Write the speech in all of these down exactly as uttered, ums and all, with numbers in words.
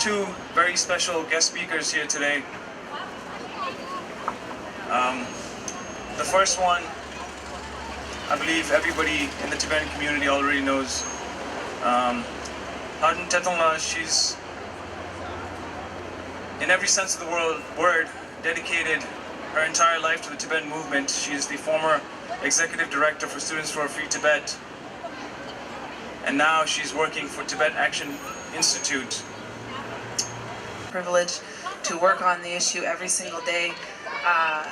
Two very special guest speakers here today. Um, the first one, I believe everybody in the Tibetan community already knows. Um, Haden Tetongla, she's, in every sense of the world, word, dedicated her entire life to the Tibetan movement. She is the former executive director for Students for a Free Tibet, and now she's working for Tibet Action Institute. Privilege to work on the issue every single day. Uh,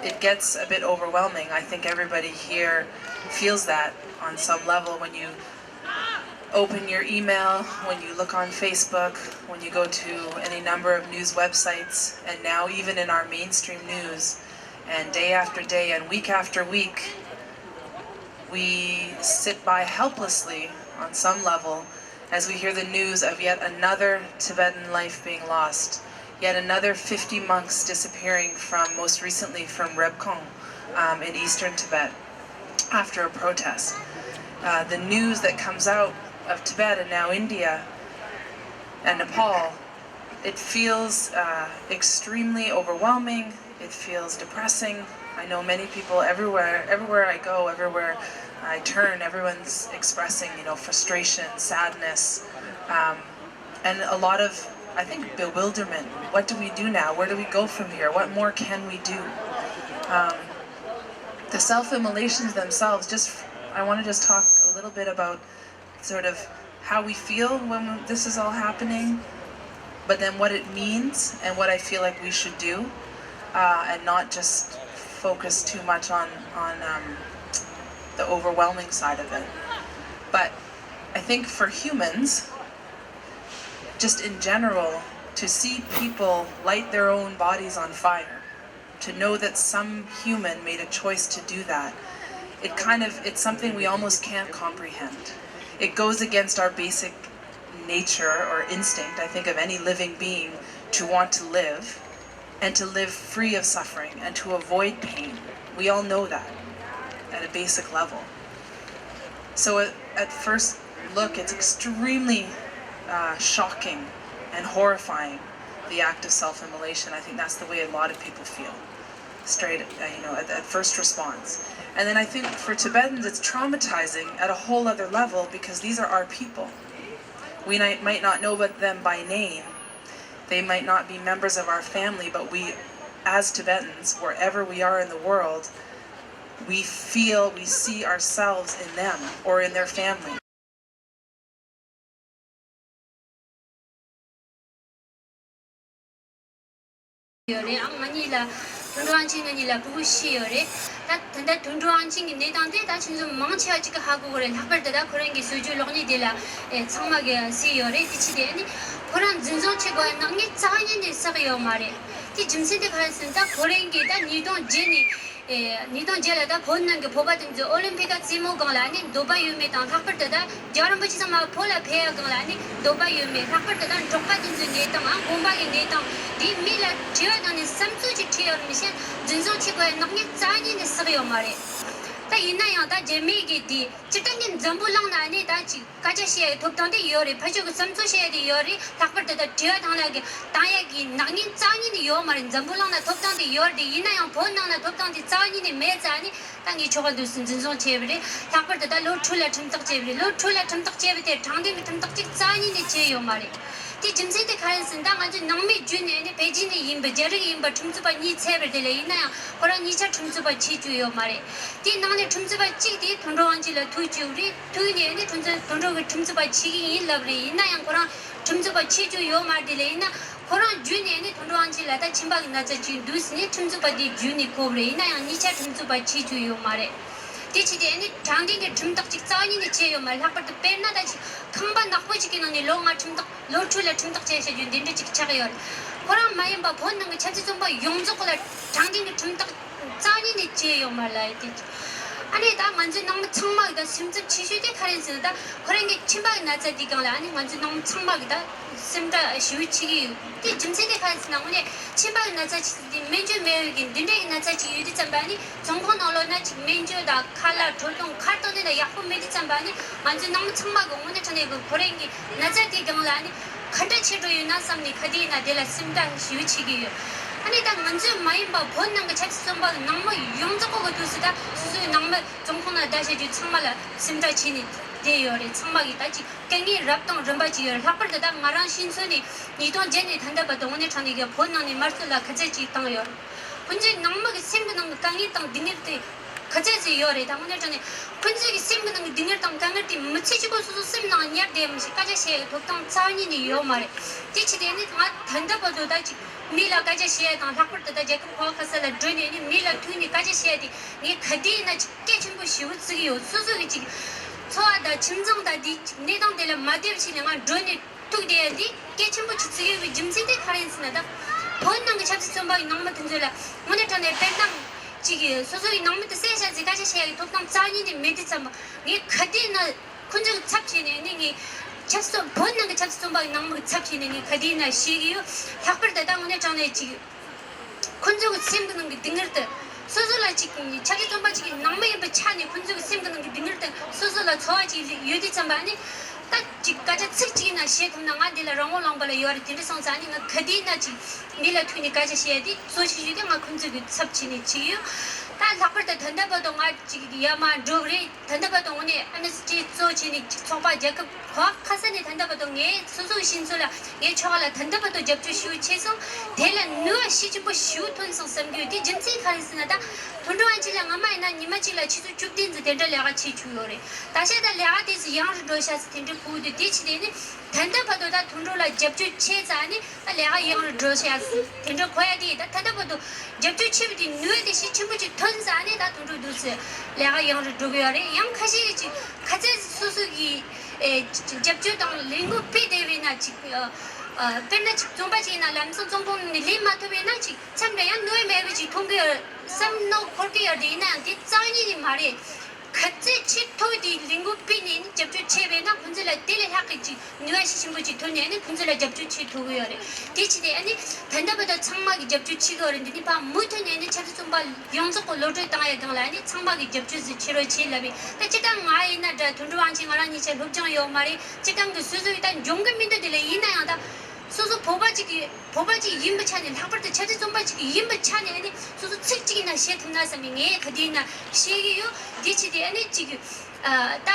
it gets a bit overwhelming. I think everybody here feels that on some level when you open your email, when you look on Facebook, when you go to any number of news websites, and now even in our mainstream news, and day after day and week after week, we sit by helplessly on some level as we hear the news of yet another Tibetan life being lost, yet another fifty monks disappearing from, most recently from Rebkong, um, in eastern Tibet after a protest. Uh, the news that comes out of Tibet and now India and Nepal, it feels uh, extremely overwhelming. It feels depressing. I know many people everywhere, everywhere I go, everywhere I turn, everyone's expressing, you know, frustration, sadness, um, and a lot of, I think, bewilderment. What do we do now? Where do we go from here? What more can we do? Um, the self-immolations themselves, just, I want to just talk a little bit about sort of how we feel when this is all happening, but then what it means and what I feel like we should do, uh, and not just focus too much on, on um, the overwhelming side of it. But I think for humans, just in general, to see people light their own bodies on fire, to know that some human made a choice to do that, it kind of, it's something we almost can't comprehend. It goes against our basic nature or instinct, I think, of any living being to want to live and to live free of suffering and to avoid pain. We all know that at a basic level. So at, at first look, it's extremely uh, shocking and horrifying, the act of self-immolation. I think that's the way a lot of people feel, straight, uh, you know, at, at first response. And then I think for Tibetans, it's traumatizing at a whole other level because these are our people. We might, might not know about them by name. They might not be members of our family, but we, as Tibetans, wherever we are in the world, we feel, we see ourselves in them or in their family. ཡོད་རེད། ཨང་། ང་གཉིས་ལ་དོན་གྲུབ་དབང་ཆེན་ང་གཉིས་ལ་ཕྲུ་གུ་བཞི་ཡོད་རེད། ད་ད་ལྟ་དོན་གྲུབ་དབང་ཆེན་གྱི་གནས་སྟངས་དེ་ད་ཁྱེད་ཚོ་མང་ཆེ་བ་ཅིག་གིས་ཧ་གོ་གི་རེད། ལྷག་པར་དུ་ད་ཁོ་རང་གི་སྲོལ་རྒྱུན་གློག་བརྙན་དེ་ལ་ཨེ་ཚང་མ་གིས་གཟིགས་ཡོད་རེད། དེ་ཕྱི་དེ་ནི་ཁོ་རང་འཛིན་བཟུང་བྱེད་དགོས་པའི་ནག་ཉེས་རྩ་བ་ཉིད་ནས་བསགས་ཡོད་མ་རེད། དེ་རྒྱུ་མཚན་དེ་ག་རེ་ཟེར་ན། ད་ཁོ་རང་གིས་ད་ཉིས་སྟོང་བརྒྱད་ནས། ཨེ། ཉིས་སྟོང་བརྒྱད་ལ་ད་བོད་ནང་གི་བོད་པ་དེ་ཚོས་ཨོ་ལིམ་ཕིག་གི་རྩེད་མོ་སྒང་ལ་ནི་འདོད་པ་ཡོད་མེད་དང་། ལྷག་པར་དུ་ད་རྒྱལ་བ་རིན་པོ་ཆེ་ཚང་མ་བོད་ལ་ཕེབས་ཡ་སྒང་ལ་ནི་འདོད་པ་ཡོད་མེད། ལྷག་པར་དུ་ད་འབྲོག་པ་དེ་ཚོའི་གནས་སྟངས། ཨ། དགོན་པ་གི་གནས་སྟངས་དེ་མི་ལ་དྲི་བ་དང་ནི་བསམ་ཚུལ་ཅིག་དྲིས་ཡོད་མི་ཤེས། འཛིན་བཟུང་བྱེད་དགོས་ཡ་ནག་ཉེས་རྩ་བ་ཉིད་ནས་བསགས་ཡོད་མ་རེད། ད་ཡིན་ན་ཡང་ད་རྒྱ་མི་གིས་དེ་སྤྱིར་བཏང་གི་འཛམ་བུ་གླིང་ན་ནི་ད་ཅིག་སྐད་ཆ་བཤད་ཡའི་ཐོབ་ཐང་དེ་ཡོད་རེད། ཕར་ཕྱོགས་ཀྱི་བསམ་ཚུལ་བཤད་ཡ་དེ་ཡོད་རེད། ལྷག་པར་དུ་ད་དྲི་བ་དང་ནི་གི་བཏང་ཡ་གི་ནག་ཉེས་རྩ་བ་ཉིད་ནས་ཡོད་མ་རེད། འཛམ་བུ་གླིང་ན་ཐོབ་ཐང་དེ་ཡོད་རེད། ཡིན་ན་ཡང་བོད་ནང་ན་ཐོབ་ཐང་དེ་རྩ་བ་ཉིད་ནས་མེད་ཙང་ནི་ད་ངས་ཆོག་ག་འདུག་སེ་འཛིན་བཟུང་བྱས་པ་རེད། ལྷག་པར་དུ་ད་ལོ་དྲུག་ལ་ཁྲིམས་ཐག་བཅད་པ་རེད། ལོ་དྲུག་ལ་ཁྲིམས་ཐག་བཅད་པ་དེ་དྲང་བདེན་གྱི་ཁྲིམས་ཐག་ཅིག་རྩ་བ་ཉིད་ནས་བཅད་ཡོད་མ་རེད། དེ་རྒྱུ་མཚན་དེ་ག་རེ་ཟེར་ན། ད་ང་ཚོས་ནང་མི་བརྒྱུད་ནས་ནི་པེ་ཅིན་ནས་ཡིན་པ། རྒྱ་རིགས་ཡིན་པ། ཁྲིམས་རྩོད་པ་གཉིས་ཚད་པ་རེད། དེ་ལས་ཡིན་ན་ཡང་ཁོ་རང་གཉིས་ཆ་ཁྲིམས་རྩོད་པ་བྱེད་བཅུག་ཡོད་མ་རེད། དེའི་ནང་ནས་ཁྲིམས་རྩོད་པ་གཅིག་དེ་དོན་གྲུབ་དབང་ཆེན་ལ་ཐུག་བཅུག་རེད། ཐུག་ནས་ནི་ཁྲིམས་རྩོད། དོན་གྲུབ་ཀྱིས་ཁྲིམས་རྩོད་པ་བྱེད་ཀྱི་ཡིན་ལབ་རེད། ཡིན་ན་ཡང་ཁོ་རང་ཁྲིམས་རྩོད་པ་བྱེད་བཅུག་ཡོད་མ་རེད། དེ་ལས་ཡིན་ན་ཁོ་རང་བརྒྱུད་ནས་ནི་དོན་གྲུབ་དབང་ཆེན་ལ་ད་ཁྱིམ་པ་གི་ན་ཚ་ཅིག་འདུག་ཟེར་ནས་ཁྲིམས་རྩོད་པ་དེ་བརྒྱུད་ནས་གོ་བ་རེད། ཡིན་ན་ཡང་གཉིས་ཆ་ཁྲིམས་རྩོད་པ་བྱེད་བཅུག་ཡོད་མ་རེད། དེ་བྱས་ཏེ་ནི་དྲང་བདེན་གྱི་ཁྲིམས་ཐག་ཅིག་རྩ་བ་ཉིད་ནས་བཅད་ཡོད་མ་རེད། ལྷག་པར་དུ་དཔེར་ན་ད་ཅིག་ཁང་པ་ནག་པོ་ཅིག་གི་ནང་ནས་ལོ་ལྔ་ཁྲིམས་ཐག། ལོ་དྲུག་ལ་ཁྲིམས་ཐག་བཅད་བྱ་རྒྱུ་འདི་འདྲ་ཅིག་ཆགས་ཡོད། ཁོ་རང་མ་ཡིན་པ་བོད་ནང་གི་ཆབ་སྲིད་བཙོན་པ་ཡོངས་རྫོགས་ལ་དྲང་བདེན་གྱི་ཁྲིམས་ཐག་རྩ་བ་ཉིད་ནས་བཅད་ཡོད་མ་རེད་ལབ་ཡ་དེ། ཨ་ནི་ད་ང་ཚོའི་ནང་མི་ཚང་མ་གི་ད་སེམས་འཚབ་ཆེ་ཤོས་དེ་ག་རེ་ཡིན་ཟེར་ན། ད་ཁོ་རང་གི་ཁྱིམ་པ་གི་ན་ཚ་དེ་སྒང་ལ་ཨ་ནི་ང་ཚོའི་ནང་མི་ཚང་མ་གི་ད་སེམས་ཁྲལ་ཞེ་པོ་བྱེད་ཀྱི་ཡོད། དེ་རྒྱུ་མཚན་དེ་ག་རེ་ཡིན་ཟེར་ན། དངོས་གནས་ཁྱིམ་པ་གི་ན་ཚ་ཆེ་ས་དེ་སྨན་བཅོས་མེད་པའི་གི་འདི་འདྲའི་གི་ན་ཚ་ཅིག་ཡོད་དུས་ཙམ་པ་ཨ་ནི། ཚོང་ཁང་ནང་ལོགས་ན་ཅིག་སྨན་བཅོས་དང་ཁ་ལག་འཕྲོ་བརླག་ཁ་གཏོང་ནི་ད་ཡག་པོ་མེད་དུས་ཙམ་པ་ནི། ང་ཚོའི་ནང་མི་ཚང་མ་གི་དངོས་གནས་དྲང་གནས་གི་ཁོ་རང་གི་ན་ཚ་དེའི་སྒང་ལ་ནི་ ག་འདྲ་བྱེད་འགྲོ་ཡོད་ན་བསམ་ནས་ག་དུས་ཡིན་ན་དེ་ལ་སེམས་ཁྲལ་ཞེ་པོ་བྱེད་ཀྱི་ཡོད། ཨ་ནི་ད་ང་ཚོས་མ་ཡིན་པ་བོད་ནང་གི་ཆབ་སྲིད་བཙོན་པ་གི་ནང་མི་ཡོངས་རྫོགས་གི་དུས་སུ་ད་སོ་སོའི་ནང་མི་རྫོང་ཁོངས་ན་བསྡད་བྱ་རྒྱུ་ཚང་མ་ལ་སེམས་ཁྲལ་བྱས་ནས་བསྡད་ཡོད་རེད། ཚང་མ་གི་ད་ཅིག་དཀའ་ངལ་རབ་དང་རིམ་པ་ཅིག་ཡོད་རེད། ལྷག་པར་དུ་ད་ང་རང་ཤི་འཚོ་ནས་ཉིས་སྟོང་བརྒྱད་ནས་ད་ལྟ་བར་དུ་དངོས་གནས་དྲང་གནས་ཀྱི་བོད་ནང་ནས་དམར་གསོད་ལ་ཁ་གཏད་ཅིག་བཏང་ཡོད་རེད། ཁོང་ཚོའི་ནང་མི་གི་སེམས་ཀྱི་ནང་གི་དཀའ་ངལ་དང་སྡུག་བསྔལ་དེ་ག་ཚད་ཅིག་ཡོད་རེད། ད་དངོས་གནས་དྲང་གནས་ཁོང་ཚོའི་གི་སེམས་ཀྱི་ནང་གི་སྡུག་བསྔལ་དང་དཀའ་ངལ་དེ་མི་ཚེ་གཅིག་པོ་སོ་སོ་སེམས་ནང་ཉར་བསྡད་ཡོད་མི་ཞིག་སྐད་ཆ་བཤད་ཡག་ཐོབ་ཐང་རྩ་བ་ཉིད་ནས་ཡོད་མ་རེད། དེ་ཕྱིར་དེ་ནི་ང་ད་ལྟ་བར་དུ་ད་ཅིག་མི་ལ་སྐད་ཆ་བཤད་ཡག་དང་ལྷག་པར་དུ་ད་རྒྱལ་ཁབ་གཞན་ཁ་ཤས་ལ་འགྲོ་ནས་ནི་མི་ལ་ཐུག་ནས་སྐད་ཆ་བཤད་ཡག་དེ་ངས་ག་དུས་ཡིན་ན་ཅིག་གལ་ཆེན་པོ་ཞེ་པོ་བརྩི་གི་ཡོད། སོ་སོ་གི་ཅིག་འཚོ་བ་དང་ཁྱིམ་ཚང་དང་དེ་གནས་སྟངས་དེ་ལ་མ་བདེ་བ་ཞིག་ནས་ང་འགྲོ་ནས་ཐུག་བསྡད་ཡག་འདི་གལ་ཆེན་པོ་ཅིག་བརྩི་གི་ཡོད་པའི་རྒྱུ་མཚན་དེ་ག་རེ་ཡིན་ཟེར་ན། ད་བོད་ནང་གི་ཆབ་སྲིད་བཙོན་པ་ཡི་ནང་མི་དེ་ཚོ་ལ་དངོས་གནས་དྲང་གནས་དཔེར་ན་ཅིག་སོ་སོ་ཡི་ནང་མི་དེ་བསད་བཞག་ཟེར་སྐད་ཆ་བཤད་ཡག་གི་ཐོབ་ཐང་རྩ་བ་ཉིད་ནས་མེད་དུས་ཙམ་པ་ངས་ག་དུས་ན་ཁོང་ཚོ་གི་ཚབ་བྱས་ནས་ནི་ངས་ཆབ་སྲིད་བཙོན་བོད་ནང་གི་ཆབ་སྲིད་བཙོན་པ་ཡི་ནང་མི་གི་ཚབ་བྱས་ནས་ངས་ག་དུས་ན་བཤད་གི་ཡོད། ལྷག་པར་དུ་ད་དངོས་གནས་དྲང་གནས་ཅིག་ཁོང་ཚོ་གི་སེམས་ཀྱི་ནང་གི་སྡུག་བསྔལ་དེ། སོ་སོ་ལ་ཅིག་ཆབ་སྲིད་བཙོན་པ་ཅིག་གི་ནང་མི་ཡིན་པའི་ཆ་ནས་ཁོང་ཚོ་གི་སེམས་ཀྱི་ནང་གི་སྡུག་བསྔལ་དེ་སོ་སོ་ལ་ཚོར་བ་ཅིག་ཡོད་དུས་ཙམ་པ་ནི། ད་ཅིག་སྐད་ཆ་ཚིག་གཅིག་ཡིན་ན་བཤད་ཐུབ་ན་ང་འདི་ལ་རང་དབང་ལུང་པ་ལ་ཡོད་རེད། དེ་འདྲ་སོང་ཙང་ནི་ང་ག་དུས་ན་ཅིག་མི་ལ་ཐུག་ནས་སྐད་ཆ་བཤད་དེ་གཙོ་ཆེ་ཤོས་དེ་ང་ཁོང་ཚོ་གི་ཚབ་བྱས་ནས་བྱས་ཡོད། ད་ལྷག་པར་དུ་ད་ལྟ་བར་དུ་ང་ཅིག་ཡར་མར་འགྲོ་གི་རེད། ད་ལྟ་བར་དུ་དངོས་གནས་ཨེམ་ནེ་སི་ཊི་གཙོ་བྱས་ནས་ཅིག་ཚོགས་པ་རྒྱལ་ཁབ་གཞན་ཁ་ཤས་ནས་ད་ལྟ་བར་དུ་ངས་སོ་སོའི་ཤི་འཚོ་ལ་ངའི་ཕྱོགས་ལ་ད་ལྟ་བར་དུ་རྒྱབ་སྐྱོར་ཞེ་པོ་བྱས་སོང་། དེ་ལ་ནུས་པ་ཤུགས་ཆེན་པོ་ཞེ་པོ་ཐོན་སོང་བསམ་གྱི་ཡོད། དེ་རྒྱུ་མཚན་ག་རེ་ཟེར་ན། ད་དོན་གྲུབ་དབང་ཆེན་ལགས་སྔ་མ་ཡིན་ན་ཉི་མ་གཅིག་ལ་ཆུ་ཚོད་བཅུ་བདུན་ཙམ་དེ་འདྲ་ལས་ཀ་བྱེད་བཅུག་ཡོད་རེད། ད་ཆ་ད་ལས་ཀ་དེ་ཚོ་ཡང་རུ་འགྲོ་ཤག་ཟེར་དེ་འདྲ་གོ་གི་འདུག་དེ་ཕྱིར་དེ་ནི་ད་ལྟ་བར་དུ་ད་དོན་གྲུབ་ལ་རྒྱབ་སྐྱོར་བྱས་ཙང་ནི་ད་ལས་ཀ་ཡང་རུ་འགྲོ་ཤག་ཟེར་དེ་འདྲ་གོ་ཡ་དེ། ད་ད་ལྟ་བར་དུ་རྒྱབ་སྐྱོར་བྱས་པ་དེ་ནུས་པ་དེ་ཤུགས་ཆེན་པོ་ཅིག་ཐོན་ཙང་ནི་ད་དོན་གྲུབ་འདུག་ཟེར་ལས་ཀ་ཡང་རུ་འགྲོ་གི་ཡོད་རེད། ཡང་ཁ་ཤས་ཀྱིས་ཅིག་ག་ཚད་སོ་སོ་གི་ཨེ་རྒྱབ་སྐྱོར་དང་ལས་འགུལ་སྤེལ་བསྡད་པ་ཡིན་ན་ཅིག་ཨ་ཨ་དཔེར་ན་ཅིག་བཙོན་པ་ཅིག་ཡིན་ན་ལམ་སང་བཙོན་ཁང་ནས་ལེན་མ་ཐུབ་པ་ཡིན་ན་ཅིག་མཚམས་རེ་ཡང་ནུས་པ་མེད་པ་ཅིག་མཐོང་གི་ཡོད་བསམ་མནོ་འཁོར་གི་ཡོད་རེད། ཡིན་ན་ཡང་དེ་རྩ་བ་ཉིད་ནས་མ་རེད། ག་ཚད་ཆེས་མཐོ་བའི་དེའི་ལས་འགུལ་སྤེལ་ནས་ནི་རྒྱབ་སྐྱོར་བྱས་པས་ན་ཁོང་ཚོ་ལ་དེ་ལས་ལྷག་གི་ཅིག་ནུས་པ་ཤུགས་ཆེན་པོ་ཅིག་ཐོན་ནས་ནི་ཁོང་ཚོ་ལ་རྒྱབ་སྐྱོར་བྱེད་ཐུབ་ཀྱི་ཡོད་རེད། དེ་ཕྱིར་དེ་ཨ་ནི་ད་ལྟ་བར་དུ་ཚང་མ་གི་རྒྱབ་སྐྱོར་བྱེད་ཀྱི་ཡོད་རེད། འདི་ནི་ཕར་མུ་མཐུད་ནས་ནི་ཆབ་སྲིད་བཙོན་པ་ཡོངས་རྫོགས་ཀྱི་གློད་གྲོལ་བཏང་ཡ་སྒང་ལ་ནི་ཚང་མ་གི་རྒྱབ་སྐྱོར་ཟིག་བྱེད་རོགས་བྱེད་ལབ་པས། ད་སྤྱིར་བཏང་ང་ཡིན་ན་འདྲ། དོན་གྲུབ་དབང་ཆེན་ང་རང་གཉིས་ཆ་སློབ་སྦྱོང་ཡོད་མ་རེད། སྤྱིར་བཏང་གི་སོ་སོ་ཡི་ད་འཇོན་གི་མི་འདུག་དེ་ལས་ཡིན་ན་ཡང་ད། སོ་སོ་བོད་པ་གཅིག་གི་བོད་པ་གཅིག་ཡིན་པའི་ཆ་ནས། ལྷག་པར་དུ་ཆབ་སྲིད་བཙོན་པ་གཅིག་ཡིན་པའི་ཆ་ནས་ཨ་ནི་སོ་སོ་ཚིག་གཅིག་ཡིན་ན་བཤད་ཐུབ་ན་བསམ་ནས་ངས་ག་དུས་ཡིན་ན་བཤད་ཀྱི་ཡོད། འདི་ཕྱིར་དེ་ཨ་ནི་གཅིག་ཨ་ད་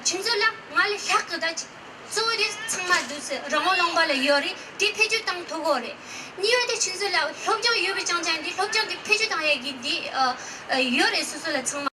ཁྱེད་ཚོ་ལ་ང་ལས་ལྷག་གི་ད་གཅིག་གཙོ་བོ་དེ་ཚང་མ་འདུག་ཟེར་རང་དབང་ལུང་པ་ལ་ཡོད་རེད། དེ་བེད་སྤྱོད་བཏང་ཐུབ་ཀྱི་ཡོད་རེད། གཉིས་པ་དེ་ཁྱེད་ཚོ་ལ་སློབ་སྦྱོང་ཡོད་པའི་རྐྱང་རྐྱང་འདི་སློབ་སྦྱོང་དེ་བེད་སྤྱོད་བཏང་ཡས་ཀྱི་འདི་ཨ་ཨ་ཡོད་རེད། སོ་སོ་ལ་ཚང་མ།